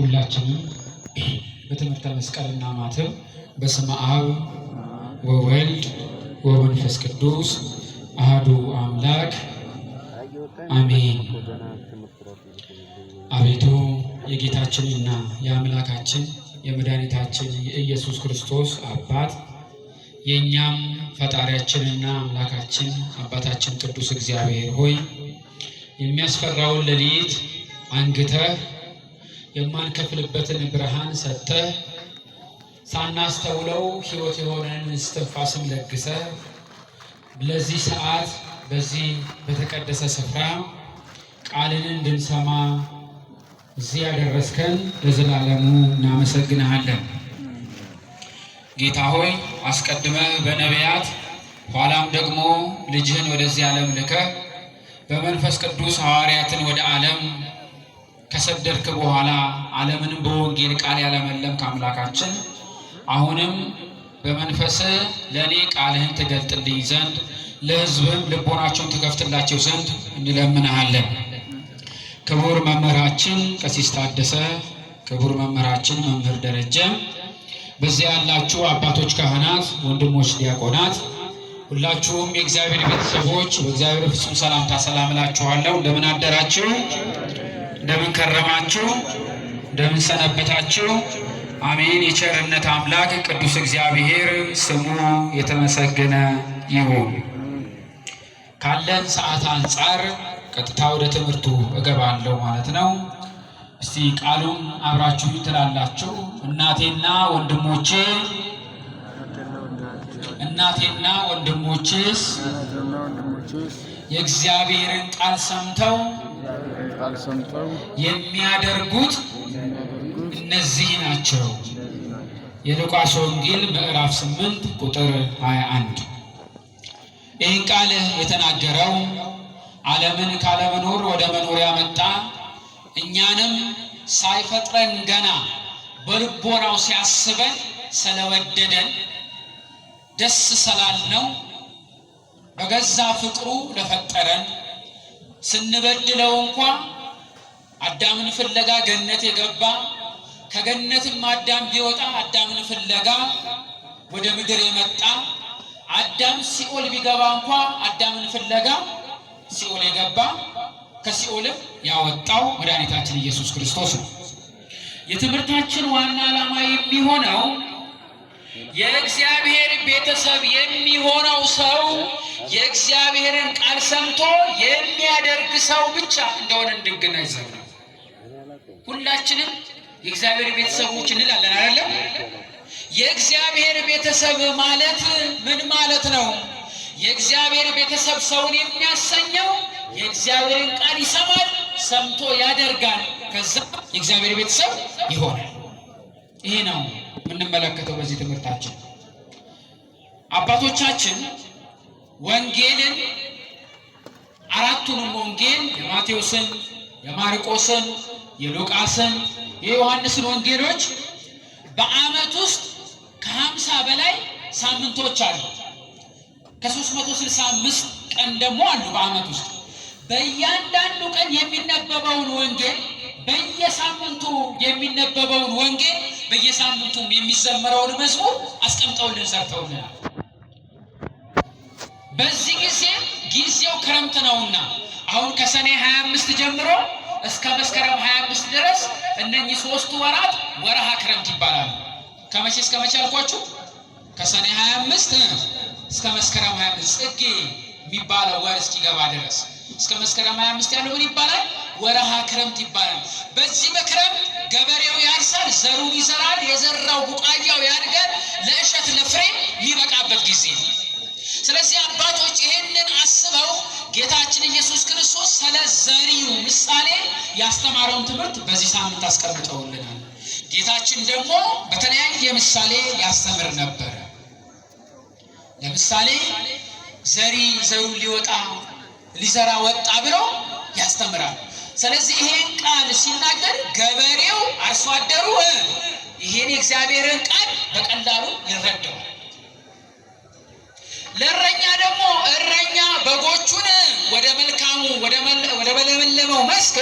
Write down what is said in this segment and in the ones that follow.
ሁላችንም በትምህርተ መስቀልና ማተብ በስመ አብ ወወልድ ወመንፈስ ቅዱስ አሐዱ አምላክ አሜን። አቤቱ የጌታችንና የአምላካችን የመድኃኒታችን የኢየሱስ ክርስቶስ አባት የእኛም ፈጣሪያችንና አምላካችን አባታችን ቅዱስ እግዚአብሔር ሆይ፣ የሚያስፈራውን ሌሊት አንግተህ፣ የማንከፍልበትን ብርሃን ሰጥተህ፣ ሳናስተውለው ሕይወት የሆነን እስትንፋስን ለግሰህ፣ ለዚህ ሰዓት በዚህ በተቀደሰ ስፍራ ቃልን እንድንሰማ እዚህ ያደረስከን ለዘላለሙ እናመሰግንሃለን። ጌታ ሆይ፣ አስቀድመህ በነቢያት፣ ኋላም ደግሞ ልጅህን ወደዚህ ዓለም ልከህ በመንፈስ ቅዱስ ሐዋርያትን ወደ ዓለም ከሰደድክ በኋላ ዓለምንም በወንጌል ቃል ያለመለምክ አምላካችን፣ አሁንም በመንፈስህ ለእኔ ቃልህን ትገልጥልኝ ዘንድ፣ ለሕዝብህም ልቦናቸውን ትከፍትላቸው ዘንድ እንለምንሃለን። ክቡር መምህራችን ቀሲስ ታደሰ፣ ክቡር መምህራችን መምህር ደረጀ፣ በዚያ ያላችሁ አባቶች ካህናት፣ ወንድሞች ዲያቆናት፣ ሁላችሁም የእግዚአብሔር ቤተሰቦች በእግዚአብሔር ፍጹም ሰላምታ ሰላም እላችኋለሁ። እንደምን አደራችሁ? እንደምን ከረማችሁ? እንደምን ሰነበታችሁ? አሜን። የቸርነት አምላክ ቅዱስ እግዚአብሔር ስሙ የተመሰገነ ይሁን። ካለን ሰዓት አንጻር ቀጥታ ወደ ትምህርቱ እገባለሁ ማለት ነው። እስቲ ቃሉን አብራችሁ ትላላችሁ። እናቴና ወንድሞቼ፣ እናቴና ወንድሞቼስ የእግዚአብሔርን ቃል ሰምተው የሚያደርጉት እነዚህ ናቸው። የሉቃስ ወንጌል ምዕራፍ 8 ቁጥር 21። ይህን ቃል የተናገረው ዓለምን ካለመኖር ወደ መኖር ያመጣ፣ እኛንም ሳይፈጥረን ገና በልቦናው ሲያስበን ስለወደደን፣ ደስ ስላልነው በገዛ ፍቅሩ ለፈጠረን፣ ስንበድለው እንኳ አዳምን ፍለጋ ገነት የገባ፣ ከገነትም አዳም ቢወጣ አዳምን ፍለጋ ወደ ምድር የመጣ፣ አዳም ሲኦል ቢገባ እንኳ አዳምን ፍለጋ ሲኦል የገባ፣ ከሲኦልም ያወጣው መድኃኒታችን ኢየሱስ ክርስቶስ ነው። የትምህርታችን ዋና ዓላማ የሚሆነው የእግዚአብሔር ቤተሰብ የሚሆነው ሰው የእግዚአብሔርን ቃል ሰምቶ የሚያደርግ ሰው ብቻ እንደሆነ እንድንገነዘብ ነው። ሁላችንም የእግዚአብሔር ቤተሰቦች እንላለን አይደለም? የእግዚአብሔር ቤተሰብ ማለት ምን ማለት ነው? የእግዚአብሔር ቤተሰብ ሰውን የሚያሰኘው የእግዚአብሔርን ቃል ይሰማል፣ ሰምቶ ያደርጋል። ከዛ የእግዚአብሔር ቤተሰብ ይሆናል። ይሄ ነው የምንመለከተው በዚህ ትምህርታችን። አባቶቻችን ወንጌልን፣ አራቱንም ወንጌል፣ የማቴዎስን፣ የማርቆስን፣ የሉቃስን፣ የዮሐንስን ወንጌሎች፣ በዓመት ውስጥ ከ50 በላይ ሳምንቶች አሉ። ከ365 ቀን ደግሞ አሉ በዓመት ውስጥ። በእያንዳንዱ ቀን የሚነበበውን ወንጌል፣ በየሳምንቱ የሚነበበውን ወንጌል፣ በየሳምንቱም የሚዘመረውን መዝሙር አስቀምጠውልን ሰርተውልናል። በዚህ ጊዜ ጊዜው ክረምት ነውና አሁን ከሰኔ 25 ጀምሮ እስከ መስከረም 25 ድረስ እነኚህ ሶስቱ ወራት ወርሃ ክረምት ይባላሉ። ከመቼ እስከ መቼ አልኳችሁ? ከሰኔ 25 እስከ መስከረም 25፣ ጽጌ የሚባለው ወር እስኪገባ ድረስ፣ እስከ መስከረም 25 ያለው ምን ይባላል? ወርሃ ክረምት ይባላል። በዚህ በክረምት ገበሬው ያርሳል፣ ዘሩን ይዘራል፣ የዘራው ቡቃያው ያድጋል፣ ለእሸት ለፍሬ የሚበቃበት ጊዜ ነው። ስለዚህ አባቶች ይሄንን አስበው ጌታችን ኢየሱስ ክርስቶስ ስለ ዘሪው ምሳሌ ያስተማረውን ትምህርት በዚህ ሳምንት አስቀምጠውልናል። ጌታችን ደግሞ በተለያየ ምሳሌ ያስተምር ነበረ። ለምሳሌ ዘሪ ዘሩን ሊወጣ ሊዘራ ወጣ ብሎ ያስተምራል። ስለዚህ ይሄን ቃል ሲናገር ገበሬው አርሶ አደሩ ይሄን የእግዚአብሔርን ቃል በቀላሉ ይረዳዋል። ለእረኛ ደግሞ እረኛ በጎቹን ወደ መልካሙ ወደ ለመለመው መስክ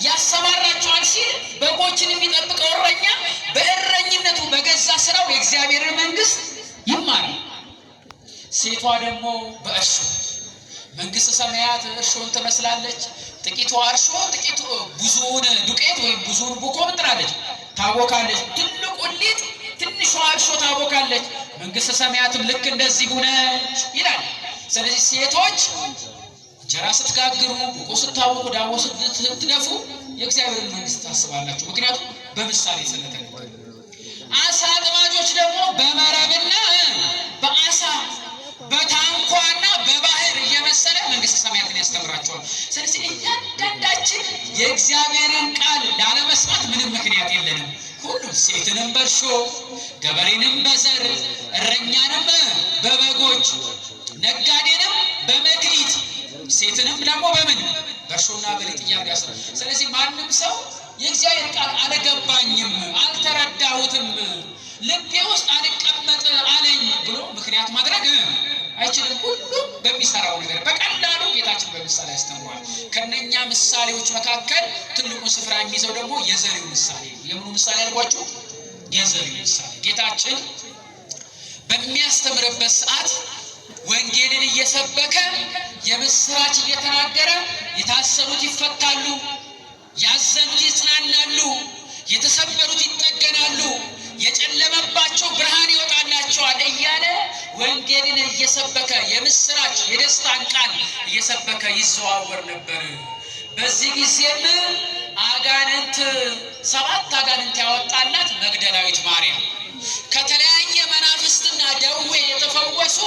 ያሰማራቸዋል። ሲል በጎችን የሚጠብቀው እረኛ በእረኝነቱ በገዛ ስራው የእግዚአብሔርን መንግስት ይማራል። ሴቷ ደግሞ በእርሾ መንግስተ ሰማያት እርሾን ትመስላለች። ጥቂቷ እርሾ ጥቂቱ ብዙውን ዱቄት ወይም ብዙውን ቡኮ ምን ትላለች? ታቦካለች። ትልቁን ሊጥ ትንሿ እርሾ ታቦካለች። መንግስተ ሰማያትም ልክ እንደዚህ ነች ይላል። ስለዚህ ሴቶች እንጀራ ስትጋግሩ፣ ቡኮ ስታቦኩ፣ ዳቦ ስትደፉ የእግዚአብሔርን መንግስት ታስባላችሁ። ምክንያቱም በምሳሌ ስለተነገረ። አሳ አጥማጆች ደግሞ በመረብና በአሳ በታንኳና በባህር እየመሰለ መንግስተ ሰማያትን ያስተምራቸዋል። ስለዚህ እያንዳንዳችን የእግዚአብሔርን ቃል ላለመስማት ምንም ምክንያት የለንም። ሁሉም ሴትንም በእርሾ፣ ገበሬንም በዘር፣ እረኛንም በበጎች፣ ነጋዴንም በመክሊት፣ ሴትንም ደግሞ በምን በእርሾና በሊጥ እያደረገ ያስተምራል። ስለዚህ ማንም ሰው የእግዚአብሔር ቃል አልገባኝም፣ አልተረዳሁትም፣ ልቤ ውስጥ አልቀመጥ አለኝ ብሎ ምክንያት ማድረግ አይችልም። ሁሉም በሚሰራው ነገር በቀላሉ ጌታችን በምሳሌ ያስተምሯል። ከነኛ ምሳሌዎች መካከል ትልቁን ስፍራ የሚይዘው ደግሞ የዘሪው ምሳሌ ነው። የምኑ ምሳሌ ያልኳችሁ? የዘሪው ምሳሌ። ጌታችን በሚያስተምርበት ሰዓት ወንጌልን እየሰበከ የምስራች እየተናገረ የታሰሩት ይፈታሉ፣ ያዘኑት ይጽናናሉ፣ የተሰበሩት ይጠገናሉ፣ የጨለመባቸው ብርሃን ይወጣላቸዋል እያለ ወንጌልን እየሰበከ የምስራች የደስታን ቃል እየሰበከ ይዘዋወር ነበር። በዚህ ጊዜም አጋንንት 7 አጋንንት ያወጣላት መግደላዊት ማርያም ከተለያየ መናፍስትና ደዌ የተፈወሱ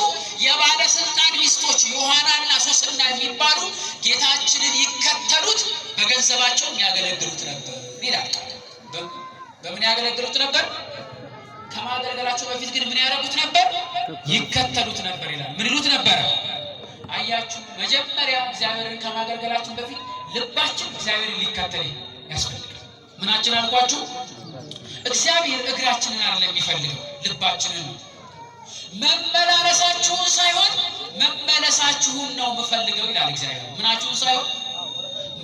የባለስልጣን ሚስቶች ዮሐናና ሶስና የሚባሉ ጌታችንን ይከተሉት በገንዘባቸው ያገለግሉት ነበር ይላል። በምን ያገለግሉት ነበር? ከማገልገላቸው በፊት ግን ምን ያደርጉት ነበር? ይከተሉት ነበር ይላል። ምን ይሉት ነበር? አያችሁ፣ መጀመሪያ እግዚአብሔርን ከማገልገላችን በፊት ልባችን እግዚአብሔርን ሊከተል ያስፈልጋል። ምናችን አልኳችሁ? እግዚአብሔር እግራችንን አይደለም የሚፈልገው፣ ልባችንን ነው። መመላለሳችሁን ሳይሆን መመለሳችሁን ነው የምፈልገው ይላል እግዚአብሔር። ምናችሁን ሳይሆን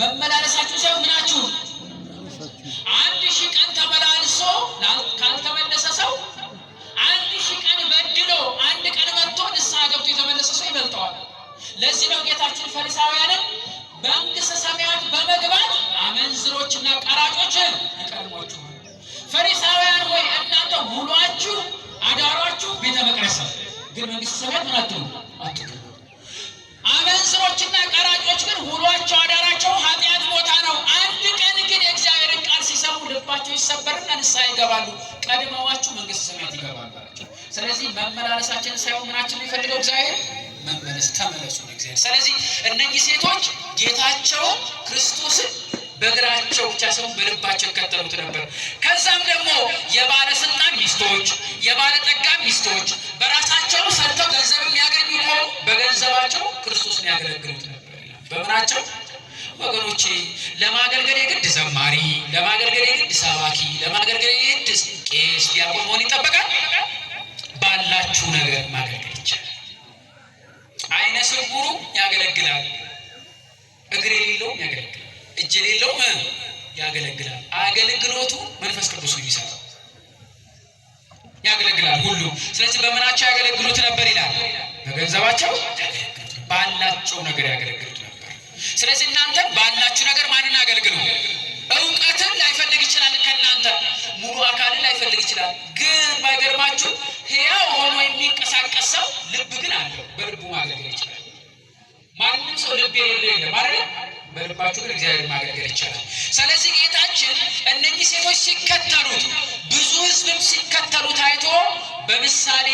መመላለሳችሁን ሳይሆን ምናችሁን። 1000 ቀን ተመላልሶ ካልተመለሰ ሰው 1000 ቀን በድሎ አንድ ቀን መጥቶ ንስሐ ገብቶ የተመለሰ ሰው ይበልጠዋል። ለዚህ ነው ጌታችን ፈሪሳውያንን መንግስተ ሰማያት በመግባት አመንዝሮችና ቀራጮች ይቀድሟችኋል። ፈሪሳውያን ሆይ እናንተ ውሏችሁ አዳሯችሁ ቤተ መቅደስ ነው፣ ግን መንግስተ ሰማያት ምን አትሉ አትሉ። አመንዝሮችና ቀራጮች ግን ውሏቸው አዳራቸው ኃጢአት ቦታ ነው። አንድ ቀን ግን የእግዚአብሔርን ቃል ሲሰሙ ልባቸው ይሰበርና ንስሐ ይገባሉ፣ ቀድመዋችሁ መንግስተ ሰማያት ይገባሉ። ስለዚህ መመላለሳችንን ሳይሆን ምናችን የሚፈልገው እግዚአብሔር መመለስ፣ ተመለሱ ነው እግዚአብሔር። ስለዚህ እነኚህ ሴቶች ጌታቸውን ክርስቶስን በእግራቸው ብቻ ሳይሆን በልባቸው ይከተሉት ነበር። ከዛም ደግሞ የባለስልጣን ሚስቶች፣ የባለጠጋ ሚስቶች በራሳቸው ሰርተው ገንዘብ የሚያገኙ ከሆኑ በገንዘባቸው ክርስቶስን ያገለግሉት ነበር። በምናቸው? ወገኖቼ ለማገልገል የግድ ዘማሪ፣ ለማገልገል የግድ ሰባኪ፣ ለማገልገል የግድ ቄስ፣ ዲያቆን መሆን ይጠበቃል? ባላችሁ ነገር ማገልገል ይቻላል። አይነ ስውሩ ያገለግላል፣ እግር የሌለውም ያገለግላል፣ እጅ የሌለውም ያገለግላል። አገልግሎቱ መንፈስ ቅዱስ ነው የሚሰራው፣ ያገለግላል ሁሉ። ስለዚህ በምናቸው ያገለግሉት ነበር ይላል? በገንዘባቸው ያገለግሉት፣ ባላቸው ነገር ያገለግሉት ነበር። ስለዚህ እናንተ ባላችሁ ነገር ማንን አገልግሉ? እውቀትን ላይፈልግ ይችላል ከእናንተ፣ ሙሉ አካልን ላይፈልግ ይችላል። ግን ባይገርማችሁ ሕያው ሆኖ የሚንቀሳቀስ ሰው ልብ ግን አለው፣ በልቡ ማገልገል ይችላል። ማንም ሰው ልብ የሌለው የለም አይደል? በልባችሁ ግን እግዚአብሔር ማገልገል ይቻላል። ስለዚህ ጌታችን እነኚህ ሴቶች ሲከተሉት ብዙ ሕዝብም ሲከተሉት አይቶ በምሳሌ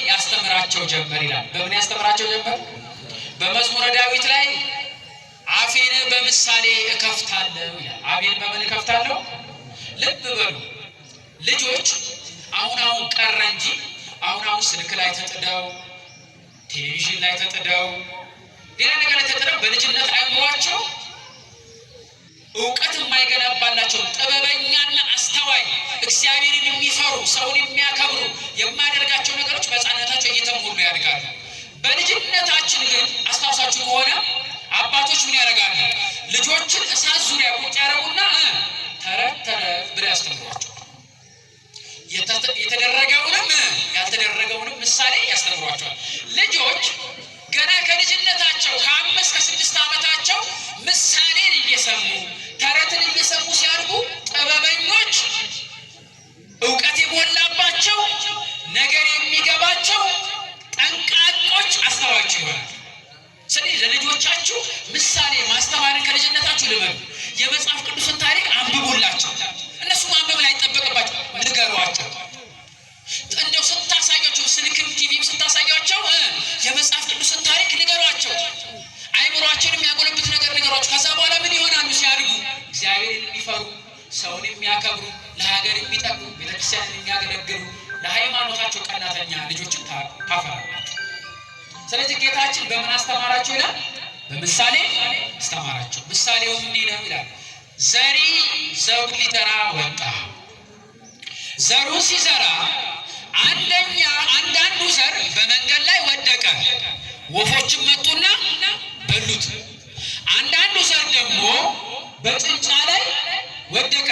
ያስተምራቸው ጀመር ይላል። በምን ያስተምራቸው ጀመር? በመዝሙረ ዳዊት ላይ አፌን በምሳሌ እከፍታለሁ ይላል። አፌን በምን እከፍታለሁ? ልብ በሉ ልጆች፣ አሁን አሁን ቀረ እንጂ አሁን አሁን ስልክ ላይ ተጥደው፣ ቴሌቪዥን ላይ ተጥደው፣ ሌላ ነገር ላይ ተጥደው በልጅነት አእምሯቸው እውቀት የማይገነባላቸው ጥበበኛና አስተዋይ እግዚአብሔርን የሚፈሩ ሰውን የሚያከብሩ የማያደርጋቸው ነገሮች በሕፃንነታቸው እየተሞሉ ያድጋሉ። በልጅነታችን ግን አስታውሳችሁ ከሆነ አባቶች ምን ያደርጋሉ? ልጆችን እሳት ዙሪያ ቁጭ ያደርጉና ተረት ተረት ተረት ብለው ያስተምሯቸዋል። የተደረገውንም ያልተደረገውንም ምሳሌ ያስተምሯቸዋል። ልጆች ገና ከልጅነታቸው ከ5 ከ6 ዓመታቸው ምሳሌን እየሰሙ ተረትን እየሰሙ ሲያድጉ ጥበበኞች፣ እውቀት የሞላባቸው፣ ነገር የሚገባቸው፣ ጠንቃቆች፣ አስተዋዮች ይሆናሉ። ስለዚህ ለልጆቻችሁ ምሳሌ ማስተማርን ከልጅነታችሁ ልመዱ። የመጽሐፍ ቅዱስን ታሪክ አንብቡላቸው። እነሱ ማንበብ ላይ ይጠበቅባቸው፣ ንገሯቸው። እንደው ስታሳያቸው ስልክም ቲቪም ስታሳያቸው የመጽሐፍ ቅዱስን ታሪክ ንገሯቸው። አይምሯቸውን የሚያጎለብት ነገር ንገሯቸው። ከዛ በኋላ ምን ይሆናሉ ሲያድጉ? እግዚአብሔርን የሚፈሩ፣ ሰውን የሚያከብሩ፣ ለሀገር የሚጠቅሙ፣ ቤተክርስቲያንን የሚያገለግሉ፣ ለሃይማኖታቸው ቀናተኛ ልጆችን ታፈራላችሁ። ስለዚህ ጌታችን በምን አስተማራቸው ይላል? በምሳሌ አስተማራቸው። ምሳሌውም እንዲህ ነው ይላል። ዘሪ ዘሩን ሊዘራ ወጣ። ዘሩ ሲዘራ አንዳንዱ ዘር በመንገድ ላይ ወደቀ፣ ወፎችም መጡና በሉት። አንዳንዱ ዘር ደግሞ በጭንጫ ላይ ወደቀ።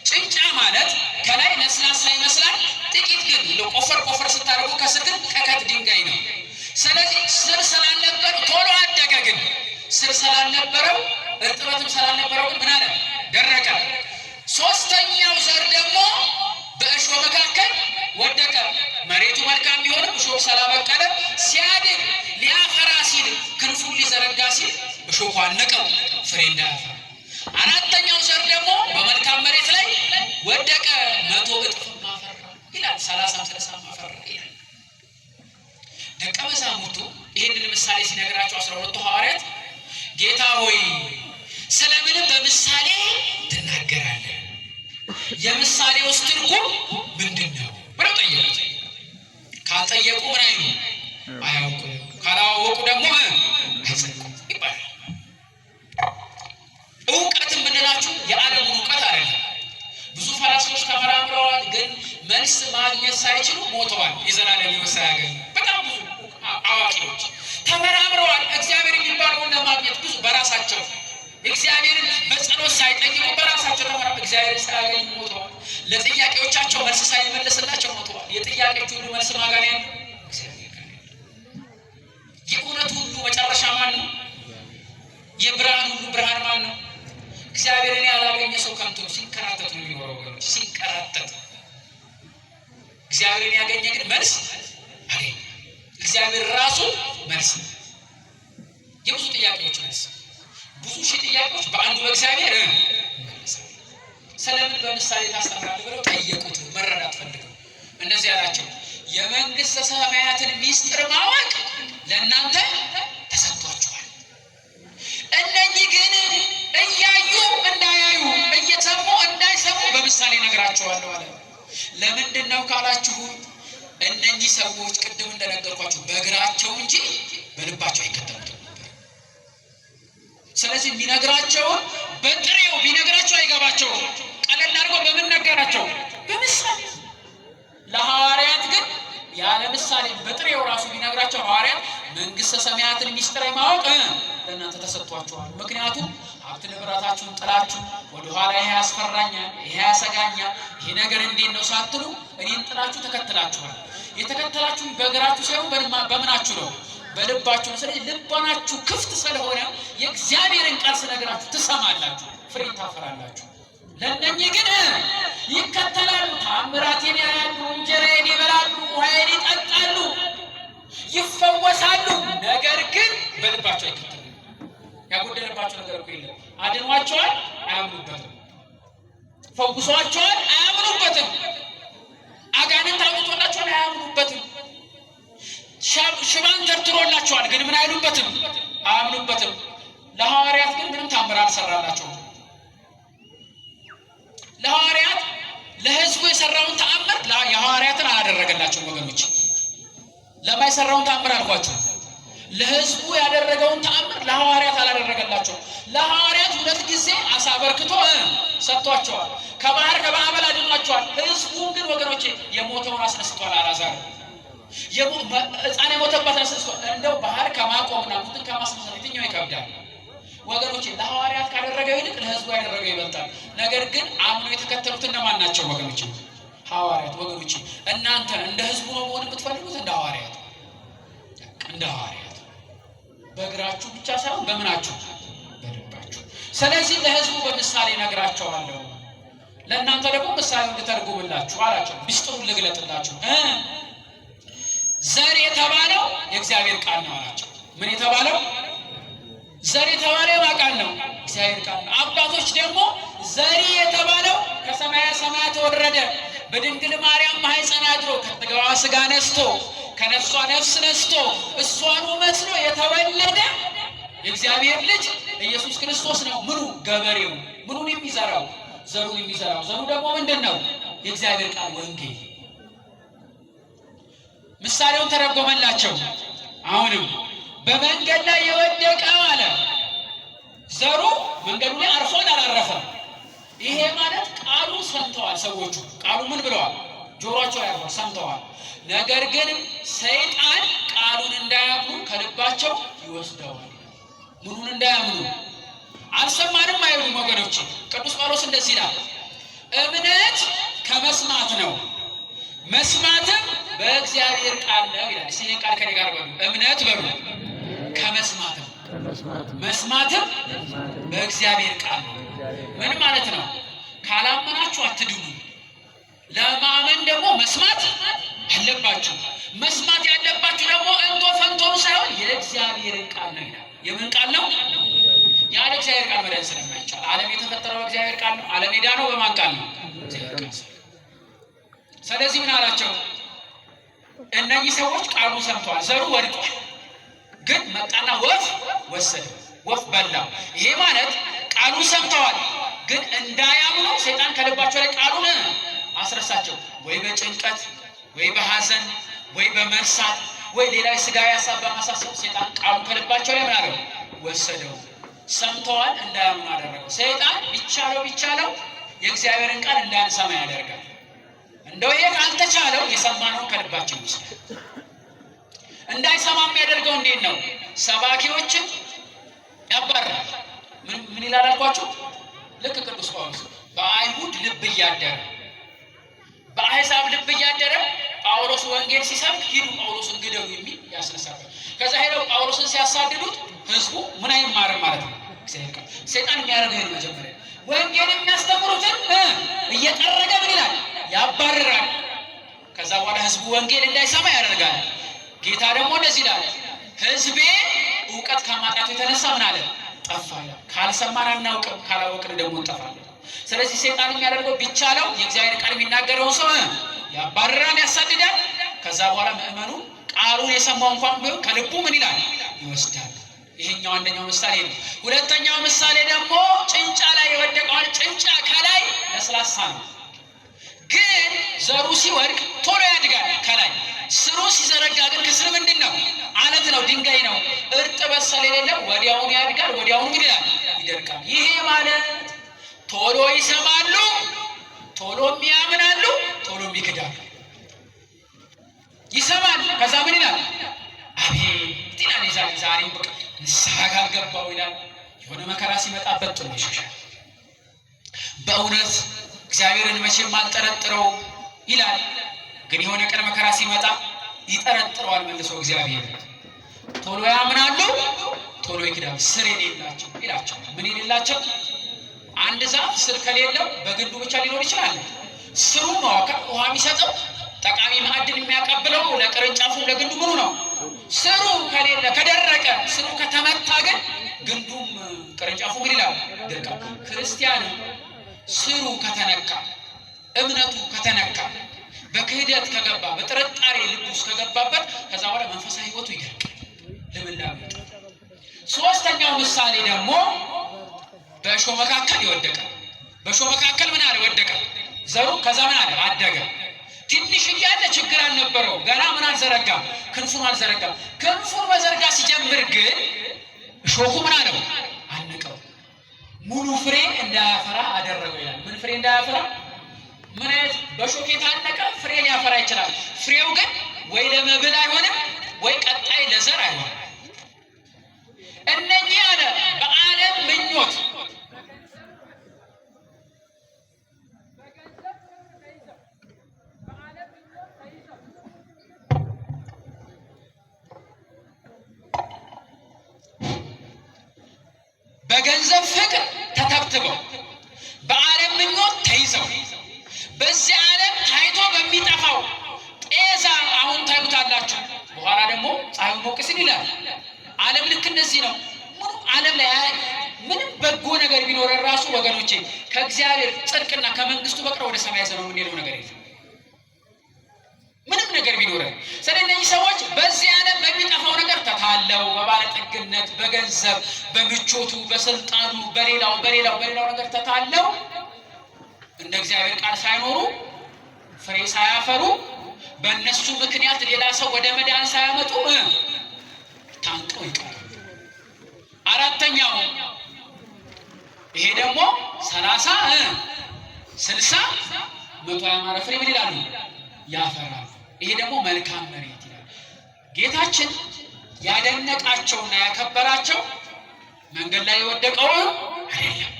ጭንጫ ማለት ከላይ ለስላሳ ይመስላል፣ ጥቂት ግን ቆፈር ቆፈር ስታደርጉ ከስር ግን ከከት ድንጋይ ነው። ስለዚህ ስር ስላልነበረው ቶሎ አደገ። ግን ስር ስላልነበረው እርጥበትም ስላልነበረው ግን ምን አለ? ደረቀ። ሶስተኛው ዘር ደግሞ በእሾህ መካከል ወደቀ። መሬቱ መልካም ቢሆንም እሾህ ስላበቀለ ሲያድግ ሊያፈራ ሲል ክንፉን ሊዘረጋ ሲል እሾሁ አነቀው፣ ፍሬ እንዳያፈራ። አራተኛው ዘር ደግሞ በመልካም መሬት ላይ ወደቀ፣ 100 እጥፍ አፈራ ይላል። 30 60 አፈራ ይላል። ደቀ መዛሙርቱ ይህንን ምሳሌ ሲነግራቸው 12ቱ ሐዋርያት ጌታ ሆይ ስለምንም በምሳሌ ትናገራለህ? የምሳሌውስ ትርጉም ምንድን ነው ብለው ጠየቁት። ካልጠየቁ ምን አይሉ? አያውቁ። ካላወቁ ደግሞ አይጸድቁም ይባላል። እውቀት የምንላችሁ የዓለሙን እውቀት አይደለም። ብዙ ፈላስፎች ተመራምረዋል፣ ግን መልስ ማግኘት ሳይችሉ ሞተዋል። የዘላለም ሕይወት ሳያገኙ በጣም ብዙ አዋቂዎች ተመራምረዋል። እግዚአብሔር የሚባለውን ለማግኘት ብዙ በራሳቸው እግዚአብሔርን በጸሎት ሳይጠይቁ በራሳቸው ተመራምረው እግዚአብሔርን ሳያገኙ ሞተዋል። ለጥያቄዎቻቸው መልስ ሳይመለስላቸው ሞተዋል። የጥያቄዎች ሁሉ መልስ ማን ጋር ያለው? እግዚአብሔር ጋር ያለው። የእውነት ሁሉ መጨረሻ ማን ነው? የብርሃን ሁሉ ብርሃን ማን ነው? እግዚአብሔርን ያላገኘ ሰው ከንቱ ነው። ሲንከራተት ነው የሚኖረው ወገኖች፣ ሲንከራተት። እግዚአብሔርን ያገኘ ግን መልስ አገኘ። እግዚአብሔር ራሱ መልስ፣ የብዙ ጥያቄዎች መልስ፣ ብዙ ሺህ ጥያቄዎች በአንዱ በእግዚአብሔር ይመለሳል። ስለምን በምሳሌ ታስተምራለህ ብለው ጠየቁት፣ መረዳት ፈልገው። እንደዚህ ያላቸው የመንግስተ ሰማያትን ሚስጥር ማወቅ ለእናንተ ተሰጥቷችኋል። እነኚህ ግን እያዩ እንዳያዩ እየሰሙ እንዳይሰሙ በምሳሌ እነግራቸዋለሁ አለ። ለምንድን ነው ካላችሁ እነኚህ ሰዎች ቅድም እንደነገርኳችሁ በእግራቸው እንጂ በልባቸው አይከተሉትም ነበር። ስለዚህ የሚነግራቸውን በጥሬው ቢነግራቸው አይገባቸውም። ቀለል አድርጎ በምን ነገራቸው? በምሳሌ። ለሐዋርያት ግን ያለ ምሳሌ በጥሬው ራሱ ቢነግራቸው ሐዋርያት መንግስተ ሰማያትን ሚስጥር ማወቅ ለእናንተ ተሰጥቷችኋል። ምክንያቱም ሀብት ንብረታችሁን ጥላችሁ ወደኋላ ይሄ ያስፈራኛል፣ ይሄ ያሰጋኛል፣ ይሄ ነገር እንዴት ነው ሳትሉ እኔን ጥላችሁ ተከትላችኋል። የተከተላችሁ በእግራችሁ ሳይሆን በምናችሁ ነው? በልባችሁ ነው። ስለዚህ ልባናችሁ ክፍት ስለሆነ የእግዚአብሔርን ቃል ስነግራችሁ ትሰማላችሁ፣ ፍሬ ታፈራላችሁ። ለእነኚህ ግን ይከተላሉ፣ ታምራቴን ያያሉ፣ እንጀራዬን ይበላሉ፣ ውሃዬን ይጠጣሉ፣ ይፈወሳሉ። ነገር ግን በልባቸው አይከተሉም። ያጎደለባቸው ነገር እኮ የለም። አድኗቸዋል፣ አያምኑበትም። ፈውሷቸዋል፣ አያምኑበትም። አጋንንት አውጥቶላቸዋል፣ አያምኑበትም። ሽባን ተርትሮላቸዋል፣ ግን ምን አይሉበትም? አያምኑበትም። ለሐዋርያት ግን ምንም ታምር አልሰራላቸውም። ለሐዋርያት ለሕዝቡ የሰራውን ተአምር የሐዋርያትን አላደረገላቸውም። ወገኖች ለማይሰራውን ተአምር አልኳቸው። ለሕዝቡ ያደረገውን ተአምር ለሐዋርያት አላደረገላቸውም። ለሐዋርያት 2 ጊዜ አሳ በርክቶ ሰጥቷቸዋል። ከባህር ከማዕበል አድኗቸዋል። ሕዝቡን ግን ወገኖቼ የሞተውን አስነስቷል። አልዓዛር ሕፃን የሞተባት አስነስቷል። እንደው ባህር ከማቆምና ሙትን ከማስነሳት የትኛው ይከብዳል? ወገኖች ለሐዋርያት ካደረገው ይልቅ ለሕዝቡ ያደረገው ይበልጣል። ነገር ግን አምኖ የተከተሉት እነማን ናቸው ወገኖች? ሐዋርያት። ወገኖች እናንተ እንደ ሕዝቡ ነው መሆን የምትፈልጉት? እንደ ሐዋርያት፣ እንደ ሐዋርያት በእግራችሁ ብቻ ሳይሆን በምናችሁ? በልባችሁ። ስለዚህ ለሕዝቡ በምሳሌ ነግራቸዋለሁ፣ ለእናንተ ደግሞ ምሳሌውን ልተርጉምላችሁ አላቸው። ምስጢሩን ልግለጥላችሁ። ዘር የተባለው የእግዚአብሔር ቃል ነው አላቸው። ምን የተባለው? ዘር የተባለው የማን ቃል ነው? እግዚአብሔር ቃል ነው። አባቶች ደግሞ ዘሪ የተባለው ከሰማያ ሰማያት ወረደ፣ በድንግል ማርያም ማኅፀን አድሮ ከሥጋዋ ሥጋ ነስቶ ከነፍሷ ነፍስ ነስቶ እሷኑ መስሎ የተወለደ የእግዚአብሔር ልጅ ኢየሱስ ክርስቶስ ነው። ምኑ? ገበሬው። ምኑን የሚዘራው? ዘሩን የሚዘራው። ዘሩ ደግሞ ምንድን ነው? የእግዚአብሔር ቃል ወንጌል። ምሳሌውን ተረጎመላቸው። አሁንም በመንገድ ላይ የወደቀው አለ ዘሩ መንገዱ ላይ አርፏል አላረፈም? ይሄ ማለት ቃሉ ሰምተዋል ሰዎቹ። ቃሉ ምን ብለዋል? ጆሮአቸው ያርፏል፣ ሰምተዋል። ነገር ግን ሰይጣን ቃሉን እንዳያምኑ ከልባቸው ይወስደዋል። ምኑን እንዳያምኑ? አልሰማንም አይሉም ወገኖች። ቅዱስ ጳውሎስ እንደዚህ ይላል፣ እምነት ከመስማት ነው፣ መስማትም በእግዚአብሔር ቃል ነው ይላል። እስኪ ይህን ቃል ከኔ ጋር በሉ። እምነት በሉ ከመስማት ነው፣ መስማትም በእግዚአብሔር ቃል ነው። ምን ማለት ነው? ካላመናችሁ አትድኑ። ለማመን ደግሞ መስማት አለባችሁ። መስማት ያለባችሁ ደግሞ እንቶ ፈንቶን ሳይሆን የእግዚአብሔርን ቃል ነው ይላል። የምን ቃል ነው? ያለ እግዚአብሔር ቃል መዳን ስለማይቻል ዓለም የተፈጠረው በእግዚአብሔር ቃል ነው። ዓለም የዳነው በማን ቃል ነው? እግዚአብሔር ቃል። ስለዚህ ምን አላቸው? እነኚህ ሰዎች ቃሉን ሰምተዋል። ዘሩ ወድቋል፣ ግን መጣና ወፍ ወሰደ፣ ወፍ በላው። ይሄ ማለት ቃሉን ሰምተዋል፣ ግን እንዳያምኑ ሰይጣን ከልባቸው ላይ ቃሉን አስረሳቸው። ወይ በጭንቀት ወይ በሐዘን ወይ በመርሳት ወይ ሌላ ስጋዊ ሀሳብ በማሳሰብ ሰይጣን ቃሉን ከልባቸው ላይ ምን አለው? ወሰደው። ሰምተዋል፣ እንዳያምኑ አደረገው። ሰይጣን ቢቻለው ቢቻለው የእግዚአብሔርን ቃል እንዳንሰማ ያደርጋል። እንደው ይሄ ካልተቻለው የሰማነውን ከልባችን ይወስዳል። እንዳይሰማ የሚያደርገው እንዴት ነው? ሰባኪዎችን ያባርራል። ምን ይላል አልኳችሁ? ልክ ቅዱስ ጳውሎስ በአይሁድ ልብ እያደረ በአሕዛብ ልብ እያደረ ጳውሎስ ወንጌል ሲሰብክ ሂዱ ጳውሎስን ግደሉ የሚል ያስነሳበት። ከዛ ሄደው ጳውሎስን ሲያሳድዱት ህዝቡ ምን አይማርም ማለት ነው። እግዚአብሔር ቃል ሰይጣን የሚያደርገው ይሄን መጀመሪያ ወንጌል የሚያስተምሩትን እየጠረገ ምን ይላል? ያባርራል። ከዛ በኋላ ህዝቡ ወንጌል እንዳይሰማ ያደርጋል። ጌታ ደግሞ እንደዚህ ይላል፣ ህዝቤ እውቀት ከማጣቱ የተነሳ ምን አለ? ጠፋ ይላል። ካልሰማን አናውቅም፣ ካላወቅን ደግሞ እንጠፋለን። ስለዚህ ሰይጣን የሚያደርገው ቢቻለው የእግዚአብሔር ቃል የሚናገረውን ሰው ያባርራል፣ ያሳድዳል። ከዛ በኋላ ምእመኑ ቃሉን የሰማው እንኳን ቢሆን ከልቡ ምን ይላል? ይወስዳል። ይሄኛው አንደኛው ምሳሌ ነው። ሁለተኛው ምሳሌ ደግሞ ጭንጫ ላይ የወደቀዋል። ጭንጫ ከላይ ለስላሳ ነው፣ ግን ዘሩ ሲወድቅ ቶሎ ያድጋል ከላይ። ስሩ ሲዘረጋ ግን ከስር ምንድን ነው? አለት ነው፣ ድንጋይ ነው። እርጥበት ስለሌለው ወዲያውኑ ያድጋል፣ ወዲያውኑ ምን ይላል? ይደርቃል። ይሄ ማለት ቶሎ ይሰማሉ፣ ቶሎም ያምናሉ፣ ቶሎም ይክዳሉ። ይሰማል፣ ከዛ ምን ይላል? አቤት ይላል። ዛሬ በቃ ንስሐ ካልገባው ይላል። የሆነ መከራ ሲመጣበት ጥሎ ይሸሻል። በእውነት እግዚአብሔርን መቼም አልጠረጥረው ይላል። ግን የሆነ ቀን መከራ ሲመጣ ይጠረጥረዋል መልሶ እግዚአብሔር። ቶሎ ያምናሉ፣ ቶሎ ይክዳሉ። ስር የሌላቸው ይላቸው። ምን የሌላቸው? አንድ ዛፍ ስር ከሌለው በግንዱ ብቻ ሊኖር ይችላል። ስሩ ነው ውሃ የሚሰጠው ጠቃሚ ማዕድን የሚያቀብለው ለቅርንጫፉ ለግንዱ ምኑ ነው? ስሩ ከሌለ ከደረቀ፣ ስሩ ከተመታ ግን ግንዱም ቅርንጫፉ ምን ይላል? ይደርቃል። ክርስቲያን ስሩ ከተነካ፣ እምነቱ ከተነካ፣ በክህደት ከገባ፣ በጥርጣሬ ልብ ውስጥ ከገባበት ከዛ በኋላ መንፈሳዊ ሕይወቱ ይደርቃል፣ ልምላሜ ይወጣል። ሶስተኛው ምሳሌ ደግሞ በእሾህ መካከል የወደቀ። በእሾህ መካከል ምን አለ? ወደቀ ዘሩ። ከዛ ምን አለ? አደገ። ትንሽ እያለ ችግር አልነበረው። ገና ምን አልዘረጋም? ክንፉን አልዘረጋም። ክንፉን መዘርጋ ሲጀምር ግን እሾኩ ምን አለው? አነቀው። ሙሉ ፍሬ እንዳያፈራ አደረገው ይላል። ምን ፍሬ እንዳያፈራ? ምን አይነት በእሾክ የታነቀ ፍሬ ሊያፈራ ይችላል። ፍሬው ግን ወይ ለመብል አይሆንም፣ ወይ ቀጣይ ለዘር አይሆንም። እነኚህ አለ በዓለም በገንዘብ ፍቅር ተተብትበው፣ በዓለም ምኞት ተይዘው፣ በዚህ ዓለም ታይቶ በሚጠፋው ጤዛ አሁን ታዩታላችሁ፣ በኋላ ደግሞ ፀሐዩ ሞቅ ሲል ይላል። ዓለም ልክ እንደዚህ ነው። ምንም ዓለም ላይ ምንም በጎ ነገር ቢኖረን ራሱ ወገኖቼ ከእግዚአብሔር ጽድቅና ከመንግስቱ በቀር ወደ ሰማይ ዘነው የምንሄደው ነገር የለም። ምንም ነገር ቢኖረን። ስለዚህ እነዚህ ሰዎች በዚህ ዓለም በሚጠፋው ነገር ተታለው በባለጠግነት፣ በገንዘብ፣ በምቾቱ፣ በስልጣኑ፣ በሌላው በሌላው በሌላው ነገር ተታለው እንደ እግዚአብሔር ቃል ሳይኖሩ፣ ፍሬ ሳያፈሩ፣ በእነሱ ምክንያት ሌላ ሰው ወደ መዳን ሳያመጡ ታንቀው ይቀራሉ። አራተኛው ይሄ ደግሞ 30፣ 60፣ 100 ያማረ ፍሬ ምን ይላሉ? ያፈራሉ። ይሄ ደግሞ መልካም መሬት ይላል። ጌታችን ያደነቃቸውና ያከበራቸው መንገድ ላይ የወደቀውን አይደለም፣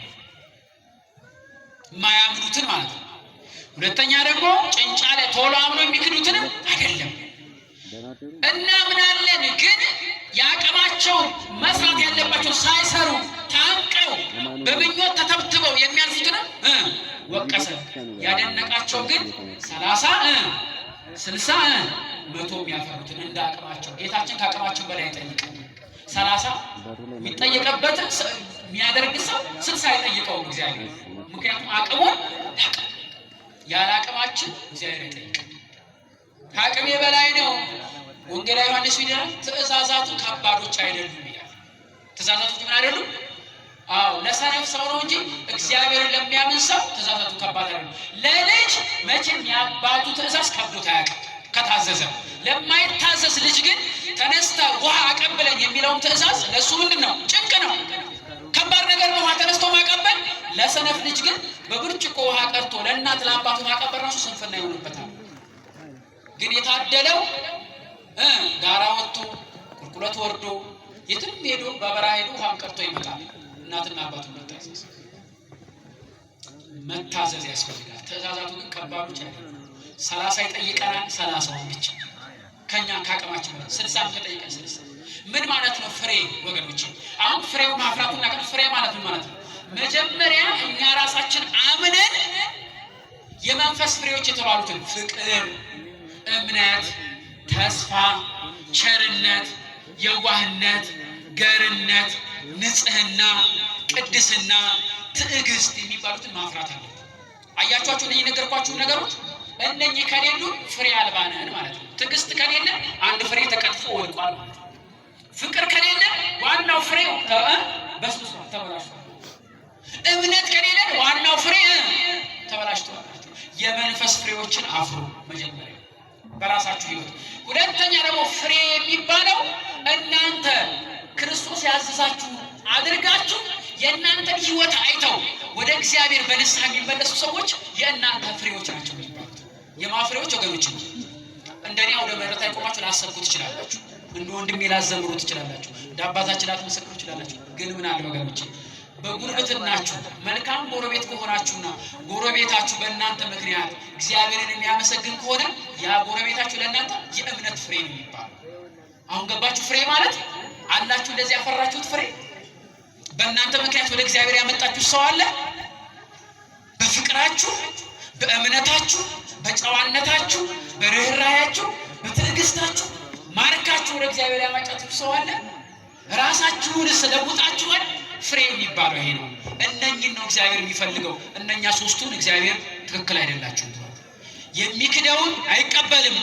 የማያምኑትን ማለት ነው። ሁለተኛ ደግሞ ጭንጫ ላይ ቶሎ አምኖ የሚክዱትንም አይደለም። እናምናለን ግን የአቅማቸውን መስራት ያለባቸው ሳይሰሩ ታንቀው በምኞት ተተብትበው የሚያልፉትንም ወቀሰ። ያደነቃቸው ግን 30፣ 60፣ 100 የሚያፈሩትን እንደ አቅማቸው። ጌታችን ከአቅማቸው በላይ አይጠይቅም። 30 የሚጠየቅበትን የሚያደርግ ሰው 60 አይጠይቀውም እግዚአብሔር። ምክንያቱም አቅሙን ያለ አቅማችን እግዚአብሔር አይጠይቅም። ከአቅሜ በላይ ነው። ወንጌላዊ ዮሐንስ ይላል ትእዛዛቱ ከባዶች አይደሉም ይላል። ትእዛዛቱ ምን አይደሉም? አዎ፣ ለሰነፍ ሰው ነው እንጂ እግዚአብሔርን ለሚያምን ሰው ትእዛዛቱ ከባድ አይደሉም። ለልጅ መቼም የአባቱ ትእዛዝ ከብዶት አያውቅም ከታዘዘ። ለማይታዘዝ ልጅ ግን ተነስተ ውሃ አቀብለኝ የሚለውም ትእዛዝ ለእሱ ምንድን ነው? ጭንቅ ነው። ከባድ ነገር ነው ውሃ ተነስቶ ማቀበል። ለሰነፍ ልጅ ግን በብርጭቆ ውሃ ቀርቶ ለእናት ለአባቱ ማቀበል ራሱ ስንፍና ይሆንበታል። ግን የታደለው ጋራ ወጥቶ፣ ቁልቁለት ወርዶ፣ የትም ሄዶ፣ በበረሃ ሄዶ ውሃም ቀርቶ ይመጣል። እናትና አባቱ መታዘዝ መታዘዝ ያስፈልጋል። ትእዛዛቱ ግን ከባዶች አይደሉም። 30 ይጠይቀናል፣ 30ውን ብቻ ከኛ ከአቅማችን በላይ። 60ም ከጠይቀን 60። ምን ማለት ነው ፍሬ ወገኖች? አሁን ፍሬው ማፍራቱና ፍሬ ማለት ምን ማለት ነው? መጀመሪያ እኛ ራሳችን አምነን የመንፈስ ፍሬዎች የተባሉትን ፍቅር፣ እምነት፣ ተስፋ፣ ቸርነት፣ የዋህነት፣ ገርነት፣ ንጽህና፣ ቅድስና፣ ትዕግስት የሚባሉትን ማፍራት አለብን። አያችኋቸው እነኚህ የነገርኳችሁ ነገሮች፣ እነኚህ ከሌሉ ፍሬ አልባ ነን ማለት ነው። ትዕግስት ከሌለ አንድ ፍሬ ተቀጥፎ ወድቋል ማለት ነው። ፍቅር ከሌለ ዋናው ፍሬው በስብሷል፣ ተበላሽቷል። እምነት ከሌለ ዋናው ፍሬ ተበላሽቷል ማለት ነው። የመንፈስ ፍሬዎችን አፍሩ መጀመሪያ በራሳችሁ ሕይወት። ሁለተኛ ደግሞ ፍሬ የሚባለው እናንተ ክርስቶስ ያዘዛችሁ አድርጋችሁ የእናንተን ሕይወት አይተው ወደ እግዚአብሔር በንስሐ የሚመለሱ ሰዎች የእናንተ ፍሬዎች ናቸው የሚባሉት። የማፍሬዎች ወገኖች፣ እንደኔ አውደ ምሕረት ላይ ቆማችሁ ላሰብኩ ትችላላችሁ። እንደ ወንድሜ ላዘምሩ ትችላላችሁ። እንደ አባታችን ላትመሰክሩ ትችላላችሁ። ግን ምን አለ ወገኖች፣ በጉርብትናችሁ መልካም ጎረቤት ከሆናችሁና ጎረቤታችሁ በእናንተ ምክንያት እግዚአብሔርን የሚያመሰግን ከሆነ ያ ጎረቤታችሁ ለእናንተ የእምነት ፍሬ ነው የሚባለው። አሁን ገባችሁ? ፍሬ ማለት አላችሁ። እንደዚህ ያፈራችሁት ፍሬ በእናንተ ምክንያት ወደ እግዚአብሔር ያመጣችሁ ሰው አለ። በፍቅራችሁ፣ በእምነታችሁ፣ በጨዋነታችሁ፣ በርኅራያችሁ፣ በትዕግስታችሁ ማርካችሁ ወደ እግዚአብሔር ያመጣችሁ ሰው አለ። ራሳችሁንስ ለውጣችኋል። ፍሬ የሚባለው ይሄ ነው። እነኝን ነው እግዚአብሔር የሚፈልገው። እነኛ ሶስቱን እግዚአብሔር ትክክል አይደላችሁም ብሏል። የሚክደውን አይቀበልም።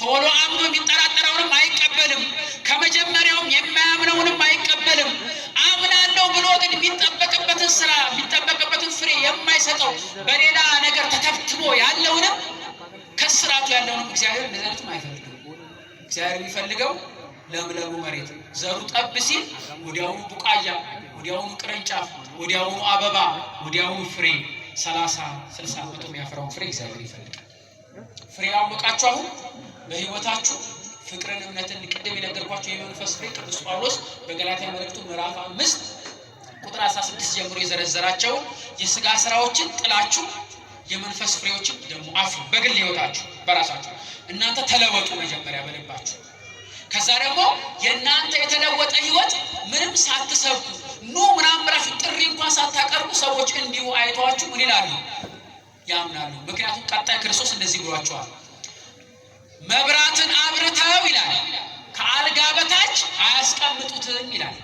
ቶሎ አምኖ የሚጠራጠረውንም አይቀበልም። ከመጀመሪያውም የማያምነውንም አይቀበልም። አምናለሁ ብሎ ግን የሚጠበቅበትን ስራ፣ የሚጠበቅበትን ፍሬ የማይሰጠው፣ በሌላ ነገር ተተብትቦ ያለውንም ከስራቱ ያለውንም እግዚአብሔር እንደዚህ አይነቱን አይፈልግም። እግዚአብሔር የሚፈልገው ለምለሙ መሬት ዘሩ ጠብ ሲል ወዲያውኑ ቡቃያ፣ ወዲያውኑ ቅርንጫፍ፣ ወዲያውኑ አበባ፣ ወዲያውኑ ፍሬ፣ 30፣ 60፣ 100 የሚያፈራውን ፍሬ እግዚአብሔር ይፈልጋል። ፍሬ ያወቃችሁ አሁን በህይወታችሁ ፍቅርን፣ እምነትን፣ ቅድም የነገርኳቸው የመንፈስ ፍሬ፣ ቅዱስ ጳውሎስ በገላትያ መልእክቱ ምዕራፍ 5 ቁጥር 16 ጀምሮ የዘረዘራቸውን የስጋ ስራዎችን ጥላችሁ የመንፈስ ፍሬዎችን ደግሞ አፍሩ። በግል ህይወታችሁ በራሳችሁ እናንተ ተለወጡ መጀመሪያ በልባችሁ። ከዛ ደግሞ የእናንተ የተለወጠ ህይወት ምንም ሳትሰብኩ፣ ኑ ምናምን ብላችሁ ጥሪ እንኳን ሳታቀርቡ ሰዎች እንዲሁ አይተዋችሁ ምን ይላሉ? ያምናሉ። ምክንያቱም ቀጣይ ክርስቶስ እንደዚህ ብሏቸዋል። መብራትን አብርተው ይላል ከአልጋ በታች አያስቀምጡትም ይላል።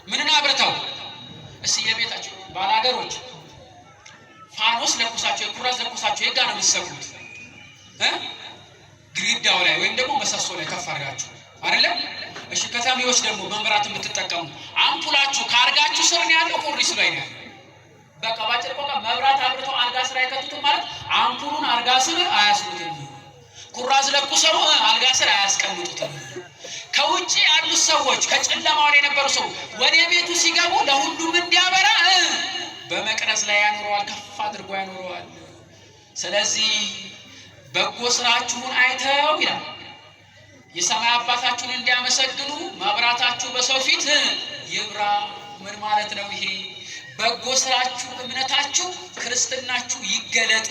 ምንን አብርተው? እስኪ የቤታችሁ ባላገሮች ፋኖስ ለኩሳቸው የኩራዝ ለኩሳቸው የት ጋር ነው የምትሰኩት? ግድግዳው ላይ ወይም ደግሞ ምሰሶ ላይ ከፍ አድርጋችሁ አይደለም? እሺ ከተሜዎች ደግሞ መብራት የምትጠቀሙ አምፑላችሁ ከአልጋችሁ ስር ነው ያለው፣ ኮርኒሱ ላይ ነው ያለው። በቃ ባጭር ቋንቋ መብራት አብርተው አልጋ ስር አይከቱትም ማለት አምፑሉን አልጋ ስር አያስሩትም። ኩራዝ ለኩሰው አልጋ ስር አያስቀምጡትም። ከውጭ ያሉት ሰዎች ከጨለማው ላይ የነበሩ ሰዎች ወደ ቤቱ ሲገቡ ለሁሉም እንዲያበራ በመቅረዝ ላይ ያኖረዋል፣ ከፍ አድርጎ ያኖረዋል። ስለዚህ በጎ ስራችሁን አይተው ይላል የሰማይ አባታችሁን እንዲያመሰግኑ መብራታችሁ በሰው ፊት ይብራ። ምን ማለት ነው ይሄ? በጎ ስራችሁ፣ እምነታችሁ፣ ክርስትናችሁ ይገለጥ።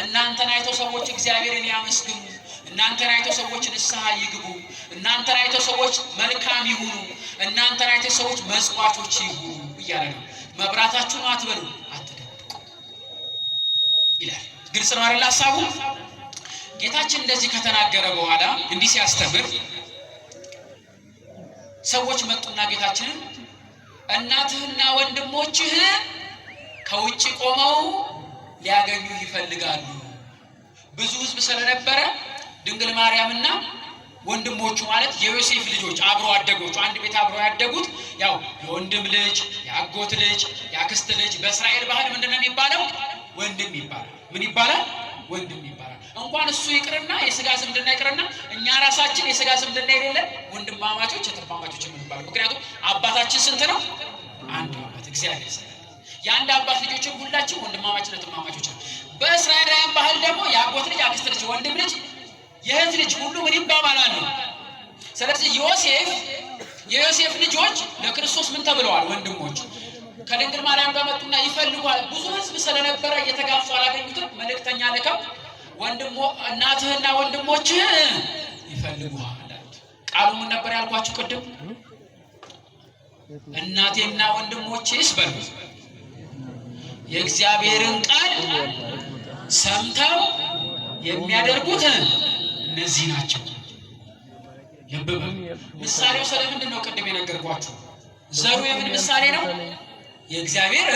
እናንተን አይተው ሰዎች እግዚአብሔርን ያመስግኑ። እናንተን አይተው ሰዎች ንስሐ ይግቡ። እናንተን አይተው ሰዎች መልካም ይሁኑ። እናንተን አይተው ሰዎች መጽዋቾች ይሁኑ እያለ ነው። መብራታችሁን አትበሉ፣ አትደብቁ ይላል። ግልጽ ነው አይደል ሀሳቡ? ጌታችን እንደዚህ ከተናገረ በኋላ እንዲህ ሲያስተምር ሰዎች መጡና ጌታችንን እናትህና ወንድሞችህ ከውጭ ቆመው ሊያገኙ ይፈልጋሉ። ብዙ ሕዝብ ስለነበረ ድንግል ማርያምና ወንድሞቹ ማለት የዮሴፍ ልጆች አብሮ አደጎቹ አንድ ቤት አብሮ ያደጉት ያው የወንድም ልጅ የአጎት ልጅ የአክስት ልጅ በእስራኤል ባህል ምንድን ነው የሚባለው? ወንድም ይባላል። ምን ይባላል? ወንድም ይባላል። እንኳን እሱ ይቅርና የስጋ ዝምድና ይቅርና እኛ ራሳችን የስጋ ዝምድና የሌለን ወንድማማቾች እህትማማቾች የምንባለው ምክንያቱም አባታችን ስንት ነው? አንድ አባት እግዚአብሔር ስላለ የአንድ አባት ልጆችን ሁላችን ወንድማማችና እህትማማቾች ነው። በእስራኤላውያን ባህል ደግሞ የአጎት ልጅ፣ አክስት ልጅ፣ ወንድም ልጅ፣ የእህት ልጅ ሁሉ ምን ይባባላሉ? ስለዚህ ዮሴፍ የዮሴፍ ልጆች ለክርስቶስ ምን ተብለዋል? ወንድሞች። ከድንግል ማርያም ጋር መጡና ይፈልጓል። ብዙ ሕዝብ ስለነበረ እየተጋፉ አላገኙትም። መልእክተኛ ልከው ወንድሞ እናትህና ወንድሞችህ ይፈልጉሃል አሉት። ቃሉ ምን ነበር ያልኳችሁ ቅድም? እናቴና ወንድሞቼስ በሉ የእግዚአብሔርን ቃል ሰምተው የሚያደርጉት እነዚህ ናቸው። ልብ በሉ። ምሳሌው ስለምንድን ነው ቅድም የነገርኳችሁ? ዘሩ የምን ምሳሌ ነው? የእግዚአብሔር